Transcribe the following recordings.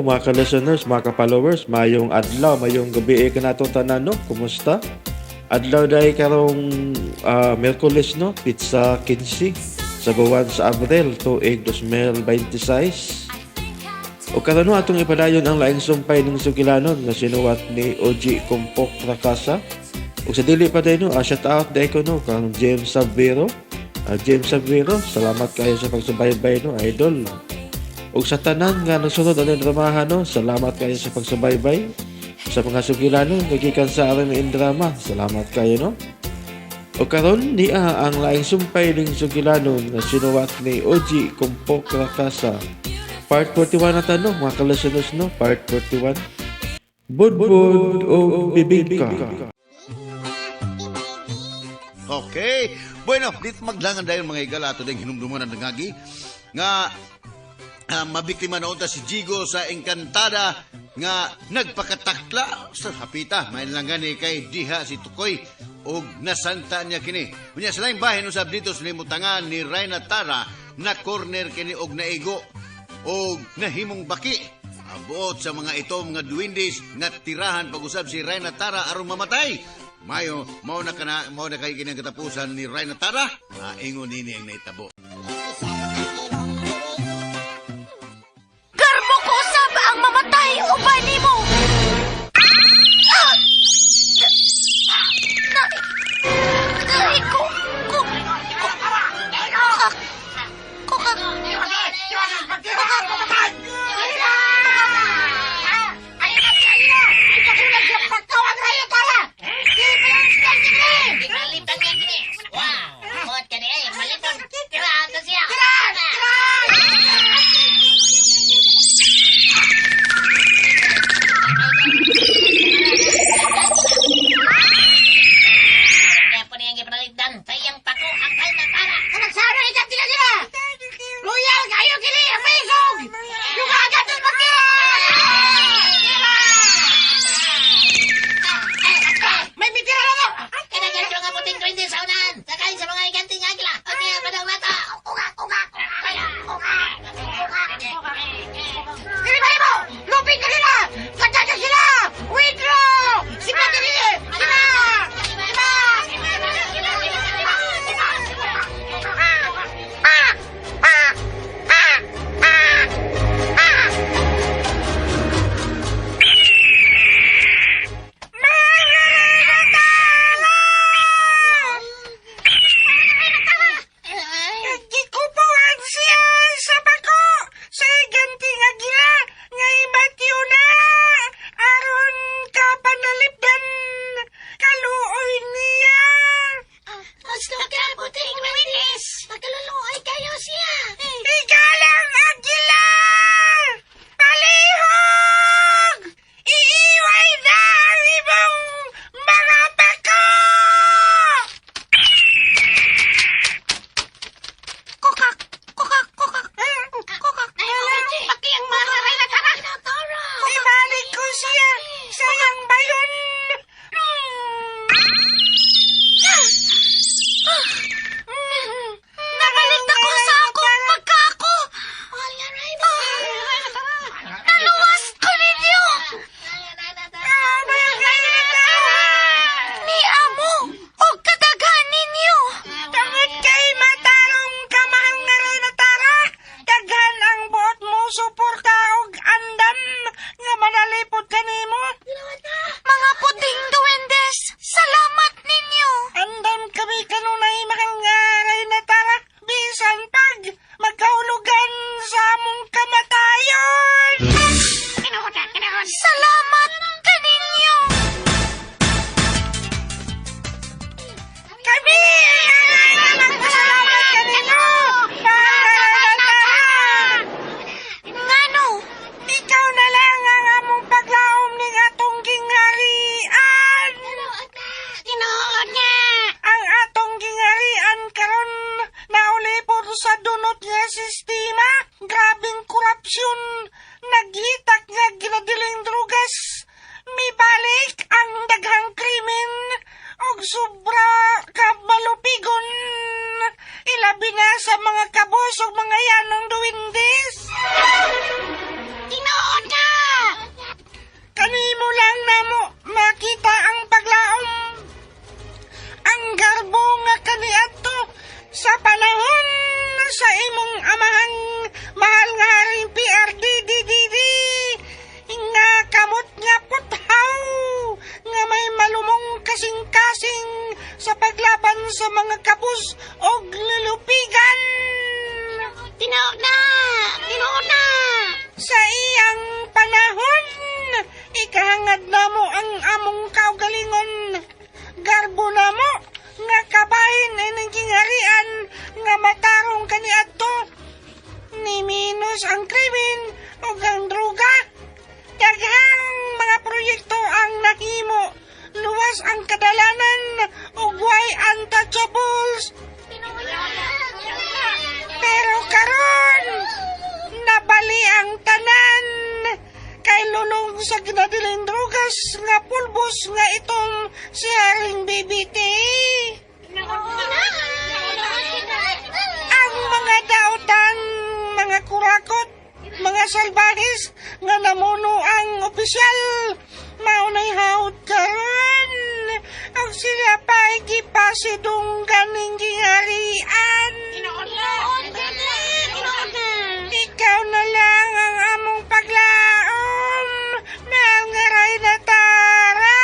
Hello mga ka-listeners, mga ka-followers, mayong adlaw, mayong gabi eh kanato tanan, no? Kumusta? Adlaw dahil karong Miyerkules, no? Pizza 15 sa buwan sa Abril, tuig 2026. O karon no, atong ipadayon ang laing sumpay ng sugilanon nga sinuwat ni OG Kumpok Rakasa. Ug sa dili pa day no, shout out day ko no kang James Sabiro. James Sabiro, salamat kayo sa pagsubaybay no, idol. Ug sa tanan nga nasunod ani dramahan no, salamat kayo sa pagsubaybay. Sa mga sugilanon nga gikan sa RMN Drama, salamat kayo no. O karon niya ang laing sumpay ning sugilanon nga sinuwat ni OG Kumpok Rakasa. Part 41 na ta no, mga ka-listeners no, part 41. Budbud o bibingka. Okay. Bueno, dito maglangan dahil mga higala ato ding hinumduman ang dangagi nga mabiktima na unta si Jigo sa Engkantada nga nagpakatakla sa hapita. May lang gani kay diha si Tukoy og nasanta niya kini. Unya sa laing bahin usab dito sa limutangan ni Rayna Tara na corner kini og naigo og nahimong baki. Ang buot sa mga ito mga duwindis nga tirahan pag-usab si Rayna Tara aron mamatay. Mayo, mao na kana, mao na kay kini ang katapusan ni Rayna Tara. Ingon nini ang naitabo. Garbo ko usab ang mamatay uban nimo. Ah! Na, na, ko, ko, ko, ko, Loyal kayo kini ang maisog! Yugagat ang magtira! May mitira na to! Dili ba mo? Lupin ka nila! Sagdagan sila! Withdraw! Sipa dili! Sila! Sila! Ah! Ah! Ah! Ah! Ah! Gikupuan siya sa bako sa higanti nga gila nga imatyo na aron ka panalipdan kaluoy niya. Igalang agila! Palihog! Iiway na ang imong mga bako! Kokak, kokak, kokak, kokak. Ibalik ko siya sa iyang bayon. Nabalik ako sa akong pagkaako. Naluwas ko ninyo. Ni amo og kadaghan ninyo. Tungod kay matarong kamahal nga rin na tara, daghan ang buot mo suporta og andam nga manalipod kanimo. Mga puting duwendes, salamat ninyo. Andam kami kanunay mahal nga rin na tara, bisan pag magkaulugan sa among kamatayon. Salamat kaninyo. Kami ang nagpasalamat kanino, mahal nga Reyna Tara. Ngano? Ikaw na lang ang among paglaom ning atong gingharian. Tinuod nga. Ang atong gingharian karon naulipod sa dunot nga sistema, grabing korupsyon, naghitak nga ginadiling drugas. pulbos og lulupigan. Tinuod na! Tinuod na! Sa iyang panahon, ikahangad namo ang among kaugalingon. Garbo namo nga kabahin ining gingharian nga matarong kaniadto. Ni minus ang krimen ug ang droga. Daghang mga proyekto ang nahimo. Luwas ang kadalanan ug way untouchables. Pero karon nabali ang tanan kay lulong sa ginadiling drugas nga pulbos nga itong si Haring BBT. Ang mga dautan, mga kurakot, mga salbahis nga namuno ang opisyal, maunay haot karon. Ang sila pa'y gipasidong ganing gingharian. Ikaw na lang ang among paglaom, mahal nga Reyna Tara,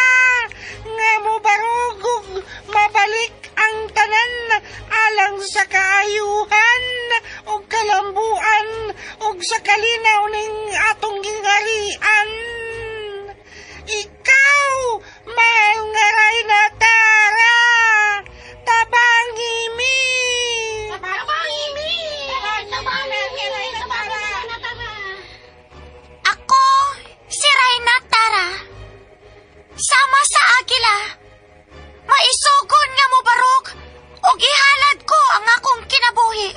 nga mobarugog mabalik ang tanan alang sa kaayuhan ug kalambuan ug sa kalinaw ning atong gingharian. Ikaw, mahal nga Reyna Tara, tabangi mi. Ako, si Reyna Tara. Sama sa agila. Maisugon nga mobarog ug ihalad ko ang akong kinabuhi.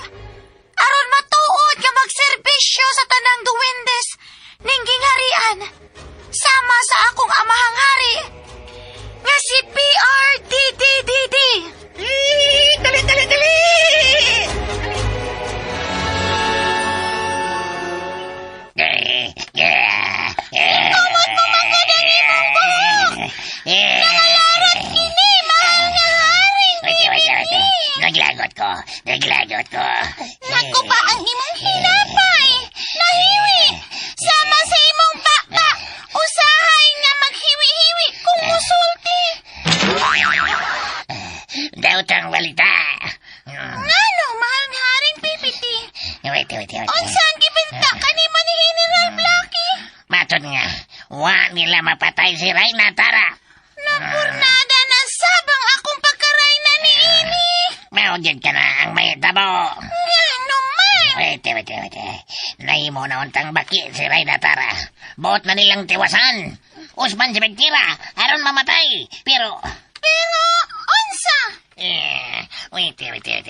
Aron matuod nga magserbisyo sa tanang duwendes ning gingharian. Sama sa akong amahang hari nga si PRDDDD. Eh, dali, dali, dali! Kamot mo man ang imong buhok. Nangalarat kini, mahal nga haring BBT. Naglagot ko. Naglagot ko. Nakupa ang imong hinapay. Nahiwi. Sama sa imong baka. Usahay nga maghiwi-hiwi kung musulti. Dautang balita. Ngano, mahal nga haring PPT? Wait, wait, wait. Unsa ang gibenta kanimo ni General Blackie? Matod nga, wa nila mapatay si Reyna Tara. Napurnada na sabang akong pagkarayna ni ini. Mao ka na ang may tabo. Ngano man? Wait, wait, wait. Nahimo na untang baki si Reyna Tara. Buot na nilang tiwasan. Usman si Mentira, aron mamatay. Pero, Pero, unsa? eh, wait, wait, wait.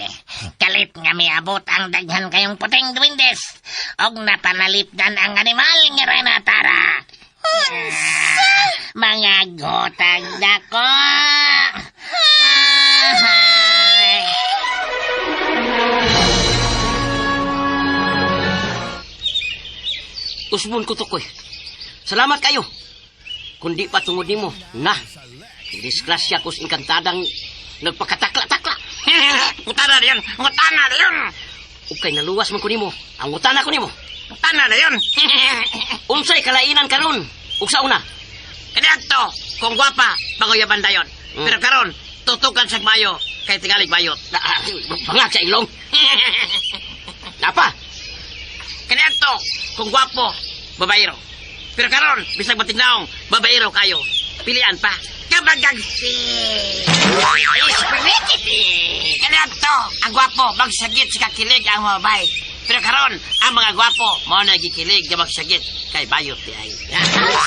Kalit nga miabot ang daghan kayong puting duwindes. Og napanalipdan ang animal nga Reyna Tara. Unsa? Mga gotag dako. Ay. Usbon ko tukoy. Salamat kayo. Kundi pa tungod nimo, na. Disgrasya ko sa inkantadang nagpakatakla-takla. Utana na yun! Utana na yun! Ug kay naluwas man ko nimo, ang utana ko nimo. Utana na yun! Unsay kalainan karon? Ug sa una, Kaniadto, kung gwapa, bagoyaban dayon. Pero karon, tutukan sa bayo, kay tingalig bayot. na, bangag sa ilong. Napa? Kaniadto, kung gwapo, babayro. Pero karon, bisag matignaong, babayro kayo. Pilian pa. Kabagagsi! Kaniadto, ang gwapo, magsagit sa kakilig ang mga babae. Pero karon, ang mga gwapo, mao na gikilig nga magsagit kay bayot di ay.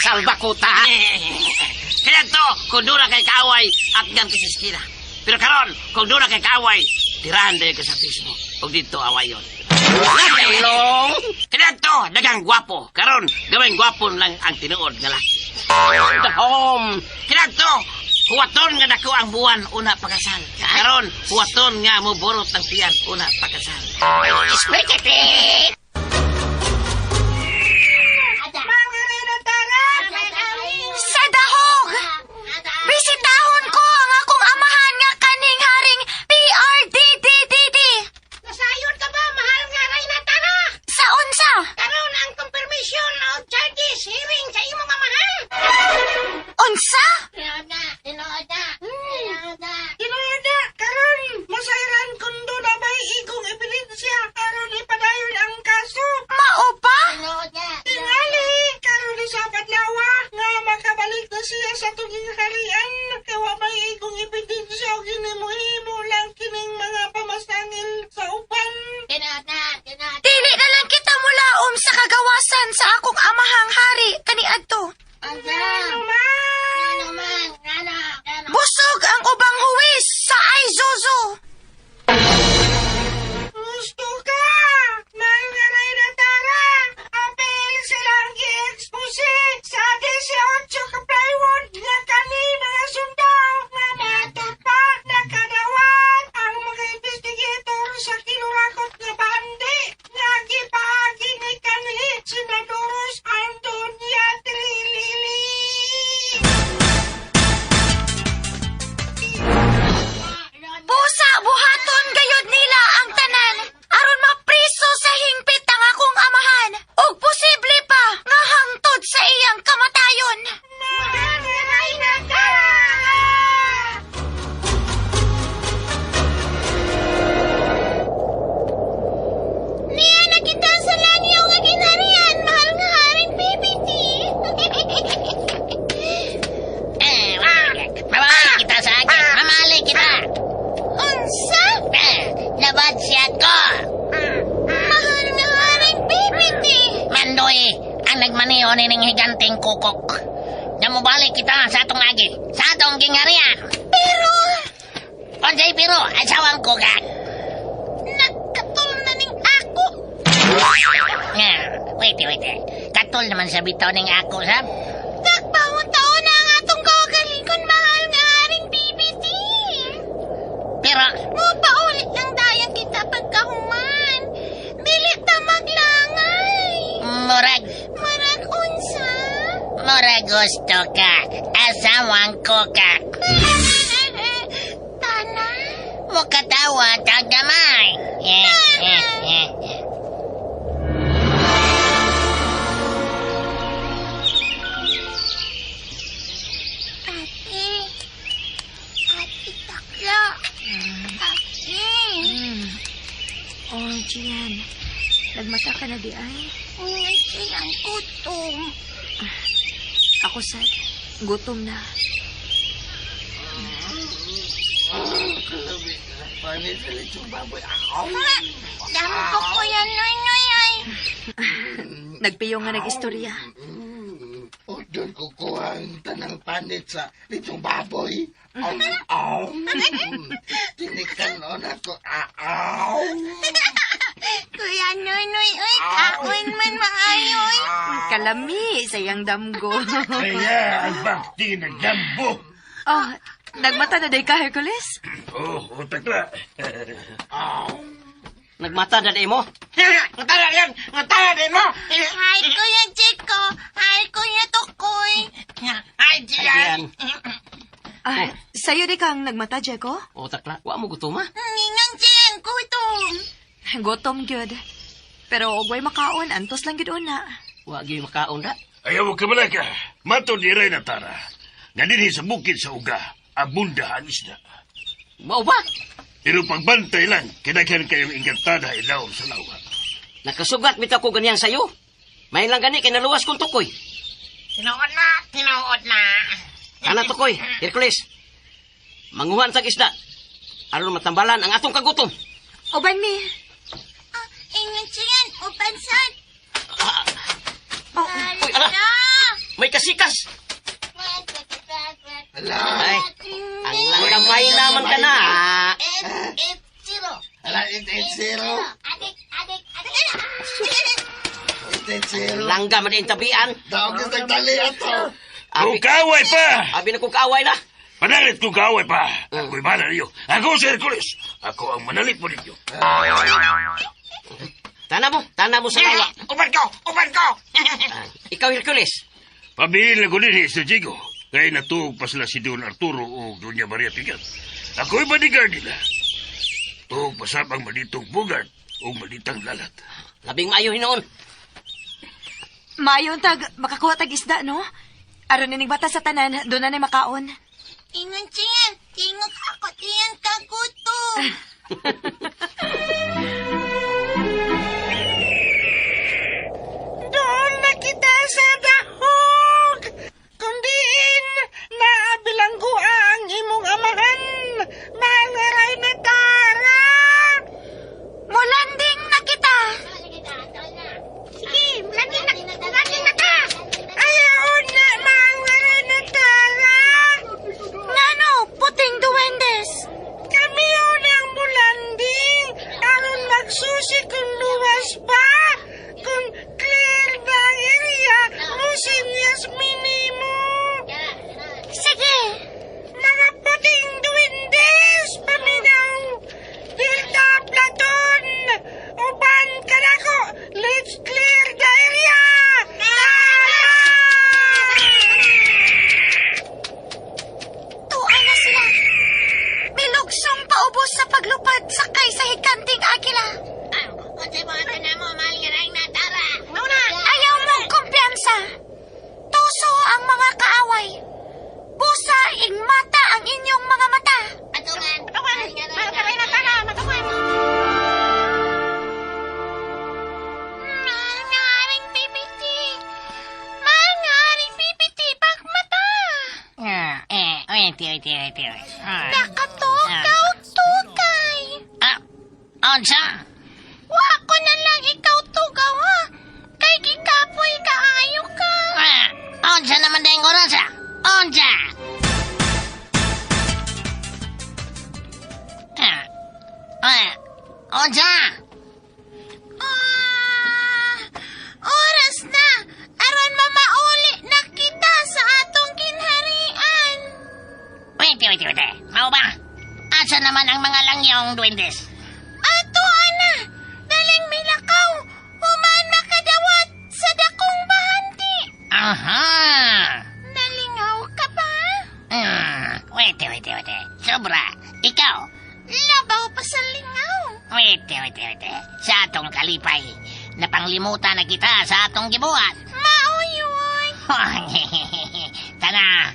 Salbakuta. Kaniadto, kung doon na kay kaaway, at ganto sa eskina. Pero karon, kung doon na kay kaaway, tirahan dayon ka sa Facebook. Ug dito awayon. Sa ilong. Kaniadto, daghang gwapo. Karon, gawing gwapo lang ang tinuod nga laki. Dahom. Kaniadto, huwaton nga dako ang buwan una pakasal. Karon, huwaton nga moborot ang tiyan una pakasal. Mahal nga Reyna Tara! Sa dahog! Bisitahon ko ang akong amahan nga kaning haring PRDDDD. Nasayon ka ba, mahal nga Reyna Tara? Sa unsa? Karon ang confirmation of charges hearing sa imong amahan. Unsa? Tinuod na, karon masayran sa atong gingharian. Kay wa may igong ebidensya o ginimo-himo lang kining mga pamasangil sa uban. Dili na lang kita mulaom sa kagawasan sa akong amahang hari kaniadto. Ano man? Busog ang ubang huwis sa Aizozo. Gusto ka! Mahal nga Reyna Tara! Apil silang gi-expose sa 18 ka plywood nga kani mga sundao nga matod pa nakadawat ang mga investigator sa kinurakot nga bandi nga gipaagi ni kanhi Senadores Antonia Trilili. Pusa buhaton gayud nila ang tanan aron mapriso sa hingpit ang akong amahan ug posible pa nga hangtod sa iyang kamatayon. Mahal nga Reyna Tara! Niya na kita sa lanyaw nga ginharian, mahal nga haring PPT. Eh, mamali kita sa akin. Mamali kita. Unsa? Eh, labad siya ko. Mahal nga haring PPT. Mandoy, ang nagmaneho nining higanting kukok. Namubalik kita sa atong agi, sa atong gingharian. Pero Unsay pero, asawang kukak. nagkatol na ning ako. Nga, wait, wait. Katol naman sa bitaw ning ako, sab. Tagbawon taon na ang atong kaugalingon, mahal nga haring PPT. Pero, Mo paulit lang dayan kita pagkahuman. Dili ta maglangay. murag, Marag unsa? murag gusto ka. Asawang kukak. Tana. Mukatawa tagamay. Eh, eh, eh, eh. Ate. Ate takla. Ate. Oh, Gian. Nagmata ka na di ay. Unay siyang gutom. Ako sad. Gutom na. Dampo ko yan, noy, noy, ay. Nagpiyo nga nag-istorya. Doon kukuha ang tanang panit sa litong baboy. Aw, aw. Tinikan on ako. Aw. Kuya Noy, noy, oy, kaon man maayo, oy. Kalami sa iyang damgo. Kaya ang bakti nagdambo. Oh, nagmata na day ka, Hercules? Oh, takla. Nagmata na di mo. Ngutana yan! Ngutana din mo! Hi, Kuya Chico. Hi, Kuya Tukoy. Ay, Gian! Ayan. Ah, sa'yo di kang nagmata, Jeko? O takla, wa mo gutom ha? Ningang Gian, gutom. Gutom gyud. Pero ogway makaon, antos lang gyud una. Wa gyud makaon da. Ayaw mo kamalaka. Mato ni Reyna Tara. Nga dinhi sa bukid sa uga, abunda ang isda. Mao ba? Pero pagbantay lang, kinaghan kayong ingantada ilawom sa lawa. Nakasugat bitaw ko ganyan sayo. May lang gani kay naluwas kong tukoy. Tinuod na, tinuod na. Ana tukoy, Hercules. Manguhan sa isda. Aron matambalan ang atong kagutom. Uban mi. Ah, ingat Gian, upansan. Oh, Uy, ala. May kasikas. Ala. Ay, ang langkamay naman ka na. 8, 8, 0. Ala, 880. Adik, adik, adik. 880. Langga man din tabian. Daog ka tagtali ato. Abi, Kung kaaway pa! abi na kong kaaway na. Panalit kung kaaway pa! Ako'y bala ninyo. Ako si Hercules. Ako ang manalit po ninyo. Tana mo sa lawa. Uban ko! Uban ko! Ah, ikaw Hercules. Pabilin lang ko din sa Jigo. Kaya natuog pa sila si Don Arturo o Doña Maria Pigat. Ako'y bodyguard nila. Tuog pa sab ang malitong bugart o malitang lalat. Labing maayo hinoon. Maayon tag makakuha tag isda, no? Aron ining bata sa tanan, doon na nay makaon. Ingat Gian, tingog ako tiyan kagutom. Doon na kita sa dahog! Kundiin, Wait, wait, wait, wait. Nakatugaw, tugay. Ah, unsa? Wa ko na lang ikaw tugaw ha. Kay gikapoy kaayo ka. Ah, unsa naman dayong oras ah? Unsa? Ah, ah, unsa? Ah, oras na. Aron mamauli na kita sa atong ginharian. Wait, wait, wait. Mao ba? Asa naman ang mga langyong duwendes? Ato ana, daling milakaw, human makadawat sa dakong bahandi. Aha! Nalingaw ka ba? Wait, wait, wait. Sobra. Ikaw. Labaw pa sa lingaw. Wait, wait, wait. Sa atong kalipay, napanglimutan na kita sa atong gibuhat. Mao yun. Tana,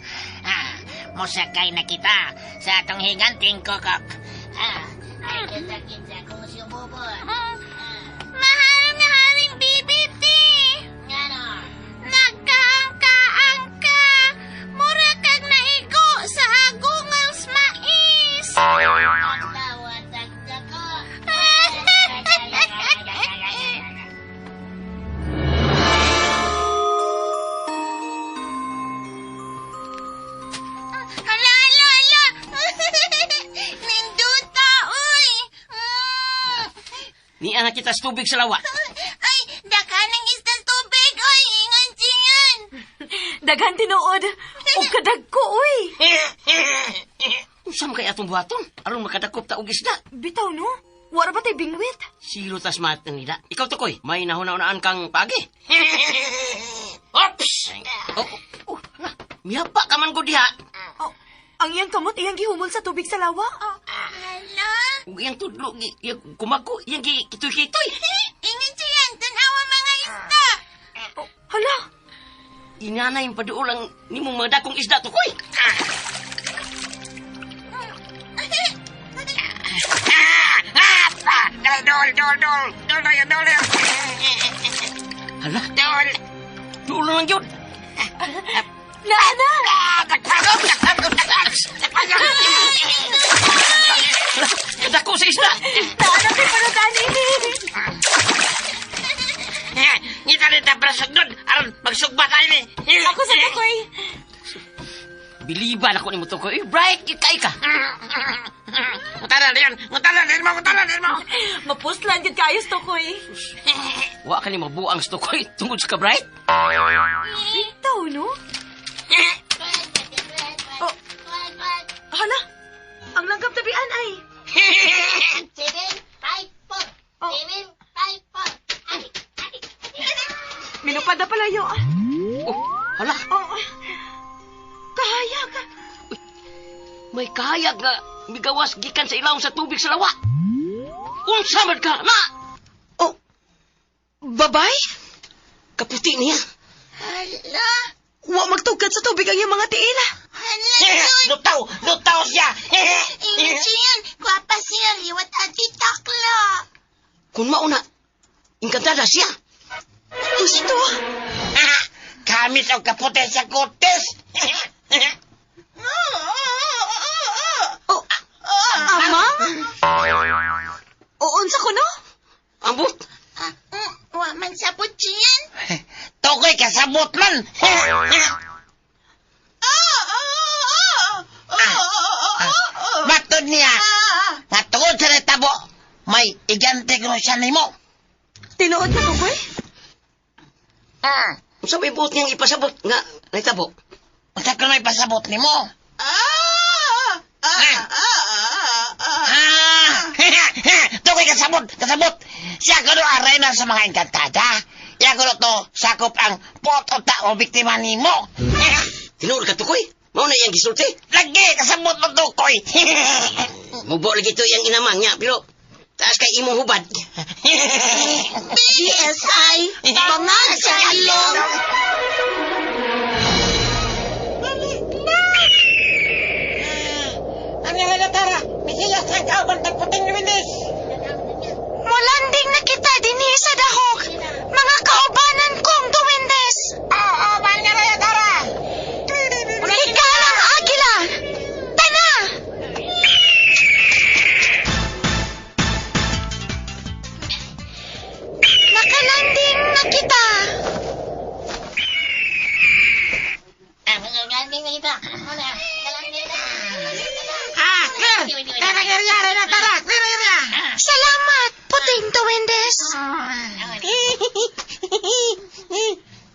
musakay na kita sa atong higanting kokok. Ay, kasakit sa akong sububot. Mahal nga haring BBT. Ngano? Nagkaangkaang ka. Mura kag naigo sa agungang mais. Tawatag ko. Hala, hala, hala. Ninduta, uy. Niya na kita sa tubig sa lawa. Ay, daghan ng isdang tubig, uy. Ingon siyan. Daghan tinuod. Og kadagko, uy. Unsa man kay atong buhaton? Aron makadakop ta og isda. Bitaw, no? Wara ba tay bingwit? Siro tas mata nila. Ikaw tukoy, may nahuna-unaan kang pagi. Oops! Oh, oh, oh, hala. Miyapa ka man ko diha. Oh, ang iyang kamot iyang gihumol sa tubig sa lawa. Hala. Ug iyang tudlo, iyang kumako, iyang kitoy-kitoy. Ingon siyan, tanawa mga isda. Oh, hala. Inanay yung paduol ang nimong mga dakong isda tukoy. Dol, dol, dol. Dol, dol, dol, dol. Hala, Dol. duol lang yun. Naana! Kadako sa isda. Naana kay panutan ini. Ngita ni taprasok doon. Aron, magsugba tayo ni. Ako sa tukoy. Biliban ako ni mo tukoy. Eh, bright, kay ka. Mutana din. Mutana din mo. Mutana din mo. Mapuslan gid kayo sa tukoy. Wa ka ni mabuang sa tukoy tungod sa ka bright. Bitaw, no? Oh. Hala. Ang langgam tabian ay. 7, 5, 4. Oh. 7, 5, 4. Minupad na palayo. Oh, hala. Oh. Kahayag. May kahayag nga migawas gikan sa ilawom sa tubig sa lawa. Unsa man ka na? Oh. Babay? Kaputi niya. Hala. Wa magtugkad sa tubig ang iyang mga tiil. Hala, yun. Lutaw! Lutaw siya! Ingon siyan, gwapa siya, liwat ati takla. Kung mauna, engkantada siya. Gusto. Kamit og kaputi sa kutis! Oh, amang? O, unsa ko no? Ambot. Wa man sabot siyan. Tukoy kasabot man! Matod niya, nga tungod sa natabo, may igante ko siya nimo. Tinuod na tukoy? Unsa may buot niyang ipasabot nga nahitabo? Unsa ka may pasabot nimo? Ah! Tukoy kasabot, kasabot. Siya kuno ang reyna sa mga engkantada. Iya kuno to sakop ang pot o tao biktima nimo. Tinuod ka tukoy? Mao na iyang gisulti. Lagi kasabot mo tukoy. Mubo lagi to iyang inamang niya pero taas kay imong hubad. BSI, bangag sa ilong. Ano nga tara? Misiyas ang kauban tagputing luminis. Mulanding na kita dinhi sa dahok. Mga kaubanan kong duwendes. Oo, mahal nga raya tara. Ikaw ang agila. Ah, clear! Clear ang area, Reyna Tara! Clear ang area! Salamat, puting duwendes.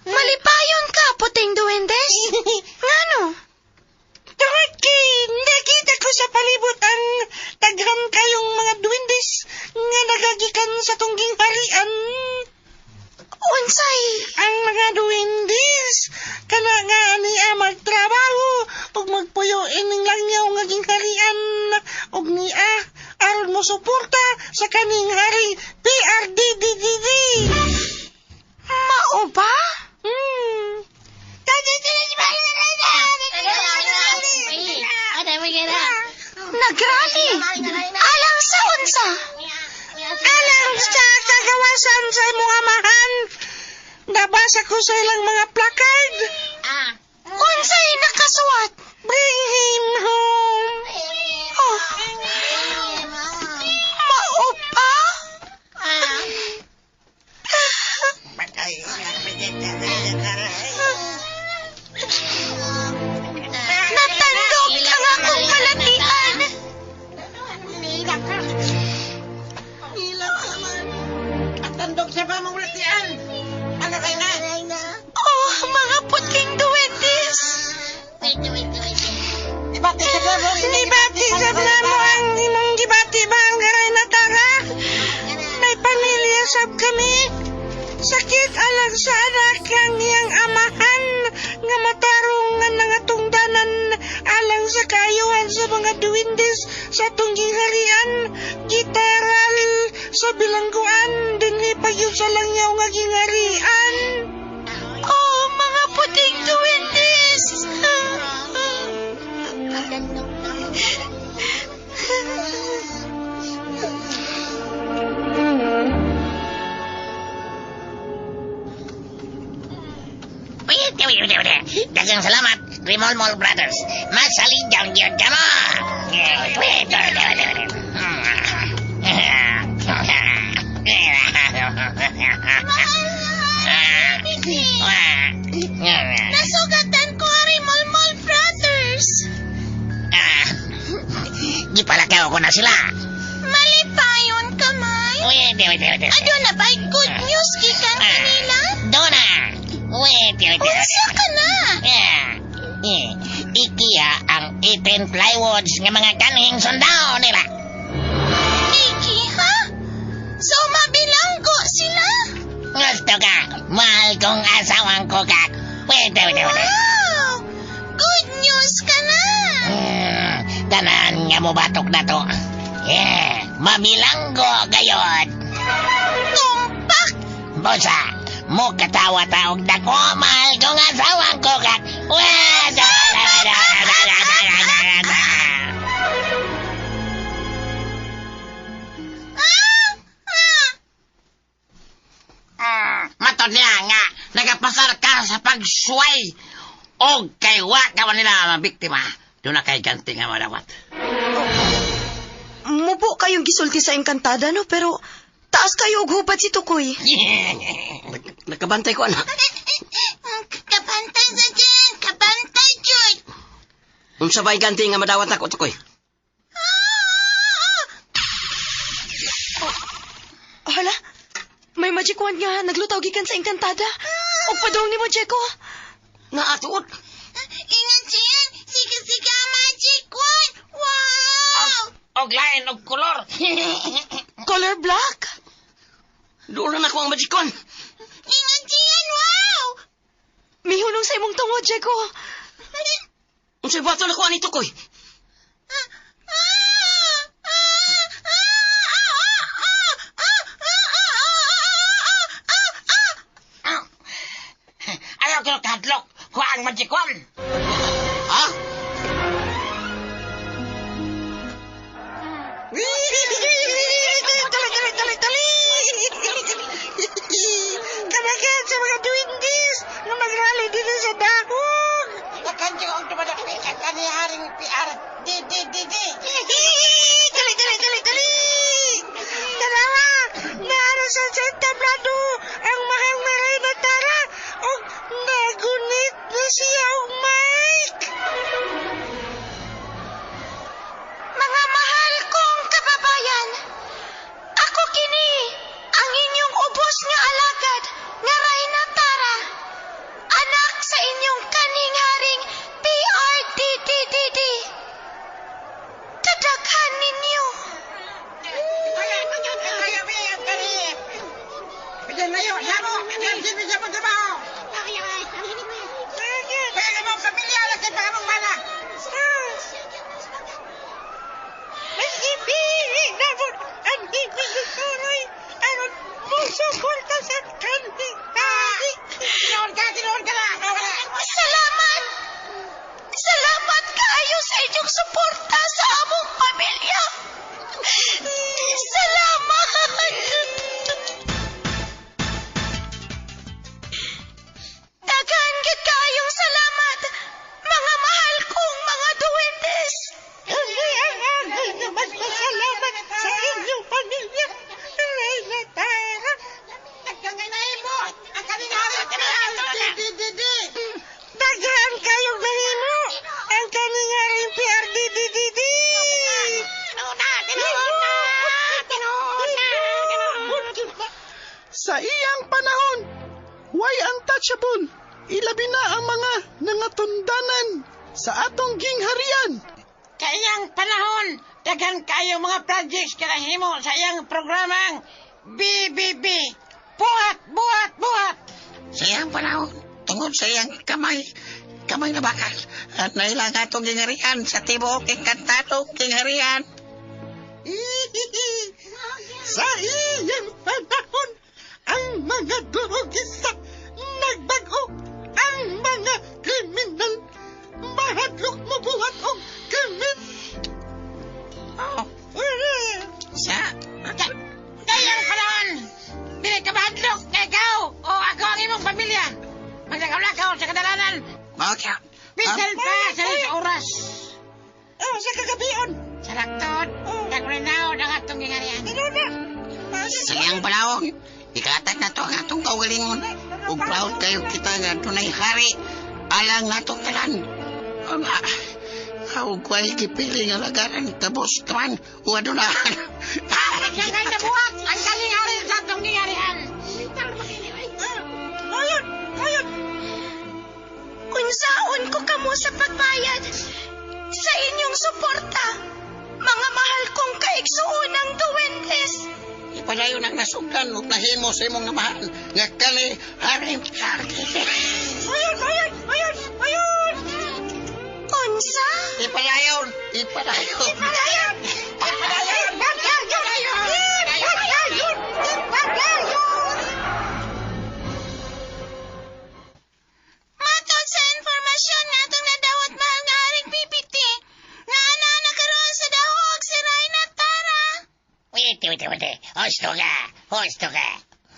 Malipayon ka, puting duwendes. Ngano? Tungod kay nakita ko sa palibot ang daghan kayong mga duwindes nga nagagikan sa tungging harian. Unsay? Ang mga duwindes kana nga niya magtrabaho ug magpuyo ining langyaw nga gingharian ug niya aron mo suporta sa kaning hari PRDDDD. Mao ba? Hmm. Nagrali. Alang sa unsa? Alang sa kagawasan sa imong amahan. Nabasa ko sa ilang mga placard. Unsay nakasuwat? Bring him home. Oh. Mao ba? Natandog ang akong kalatian. Tandog sa pa mong latian. Ano kay na? Oh, mga puting duwendes. Ibati sa mo. Ibati sa mo ang imong gibati ba ang garay na tara? May pamilya sab kami. Sakit alang sa anak ang iyang amahan nga matarong nga nangatungdanan alang sa kaayuhan sa mga duwindes sa tungging harian, gitaral sa bilangguan, dinhi pa gyud sa langyaw nga gingharian. Oh, mga puting duwendes. Daghang salamat, Rimolmol Brothers. Masaligaw yun ka mo. Nasugatan ko ang Rimolmol Brothers. Ah, Gipalakaw ko na sila. Malipayon ka, May. Wait, wait, wait, wait. Ado na ba'y good news gikan kanila? Dona! Wait, wait, wait. Unsa ka na? Yeah. Eh, Ikiya ang 18 plywoods nga mga kanhing sundao nila. Iki, ha? So, mabilanggo sila? Gusto ka, mahal kong asawang kukak. Wait, wait, wait, wait. Wow! Good news ka na! Tanan nga mo batok na to. Yeah, mabilanggo gayon. Tumpak! Bosa, mo katawa taog dako, mahal kong asawang kukak. Wait, wait, wait, wait, wait, wait, wait. Matod niya nga, nagapasar ka sa pagsuway. O kay wa ka man nila mabiktima. Doon na kay ganti nga madawat. Mubo kayong gisulti sa engkantada, no? Pero taas kayo og hubad si Tukoy. Nakabantay ko, anak. Kabantay sa dyan! Kabantay, Jud! Unsa ba'y ganti nga madawat ako, Tukoy? Hala, may magic wand nga naglutaw gikan sa engkantada. Og padung nimo, Jeko. Naatuod. Ingat siyan! Siga-siga magic wand! Wow! Og lain og kolor. Color black. Doon na ako ang magicon. Ingat siyan! Wow! Mihunong sa imong tungod, Jeko. Unsay buhaton ako ani Tukoy? Ayaw ko kadlok. Kuha ang magikon. Ha? Dali, dali, dali, dali! Kamagan sa mga duwindis nga magrally dito sa dahog! Nakanjo ang dumadapit ang kaniharing PR D D D D. Dali, dali, dali, dali! Tarawa! Naara sa entablado ang mahang maray na tara og nagunit na siya og mic! atong gingharian. Sa iyang panahon, daghan kayo mga projects ka nahimo sa iyang programang BBB. Buhat, buhat, buhat! Sa iyang panahon, tungod sa iyang kamay, kamay na bakal, at nailang atong gingharian sa tibuok engkantadong gingharian. Sa iyang panahon, ang mga durugista nagbag-o, ang mga kriminal mahadlok mo buhat og krimen. Oh. Sa Sa iyang panahon, dili ka mahadlok nga ikaw o ako ang imong pamilya. Maglakaw-lakaw sa kadalanan, Okay. bisan pa sa oras. Oh, sa kagabion. Sa laktod, oh. Ang atong gingharian. Sa iyang panahon, ikatat na to ang atong kaugalingon. Ug proud kayo kita nga dunay hari alang natong tanan. Ang Ako ko ay gipili nga lagaran kabos kaman o adunahan. Siya kay nabuhat ang kaning hari sa atong gingharian. Ayun! Ayun! Unsaon ko kamo sa pagbayad sa inyong suporta, mga mahal kong kaigsuonang duwendes. Ipadayon ang nasugdan ug nahimo sa imong amahan nga kani hari. Ayun! Ayun! Ayun! Ayun! Unsa? Ipadayon! Ipadayon! Padayon! Padayon! Padayon! Padayon! Padayon! Matod sa informasyon nga atong nadawat, mahal nga Haring PPT, nga ana na karon sa dahog si Reyna Tara. Wait, wait, wait. Husto ka. Husto ka.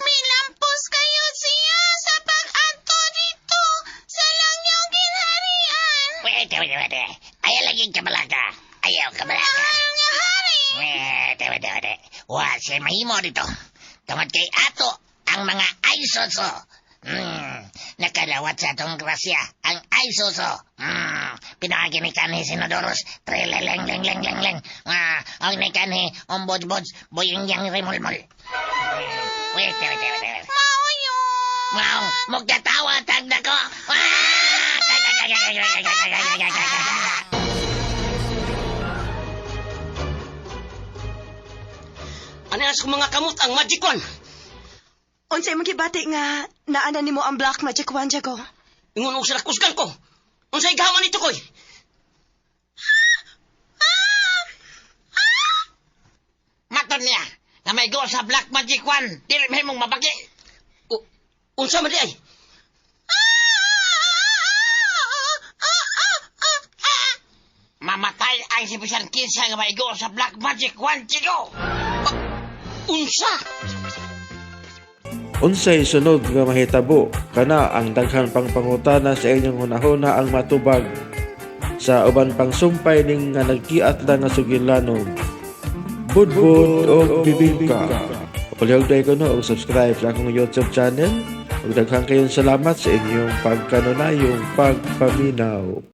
Milampos kayo siya sa pag-adto dito sa langyong ginharian. Wait, wait, wait. Ayaw lagi kabalaka. Ayaw kabalaka. Mahal nga hari. Wait, wait, wait. Wa siya mahimo dito. Tungod kay ato ang mga aysoso. Nakalawat sa atong grasya ang aysoso. Pinakagi ni kanhi Sinodorus, treleleng leng leng leng leng. Ah, ang ni kanhi ombod-bod boyeng yang remolmol. Wait, wait, wait, wait. Mao yun. Wow, magkatawa tagda ko. Ah! Ano sa mga kamot ang magic wand? Unsay imong gibati nga naana nimo ang black magic wand, Jago? Ingon og sila kusgan ko. Unsay gaman nito koy? Matod niya nga may go sa Black Magic Wand, dili mahimong mabagi. Unsa man di ay? Mamatay ang si bisan kinsa nga maigo sa Black Magic Wand, Chico. Unsa? Unsay sunod nga mahitabo kana ang daghan pang pangutana sa inyong hunahuna ang matubag sa uban pang sumpay ning nga nagkiat lang nga sugilanon. Budbud og bibingka. Palihog ko no og subscribe sa akong YouTube channel. Ug daghan kayong salamat sa inyong pagkanunayong pagpaminaw.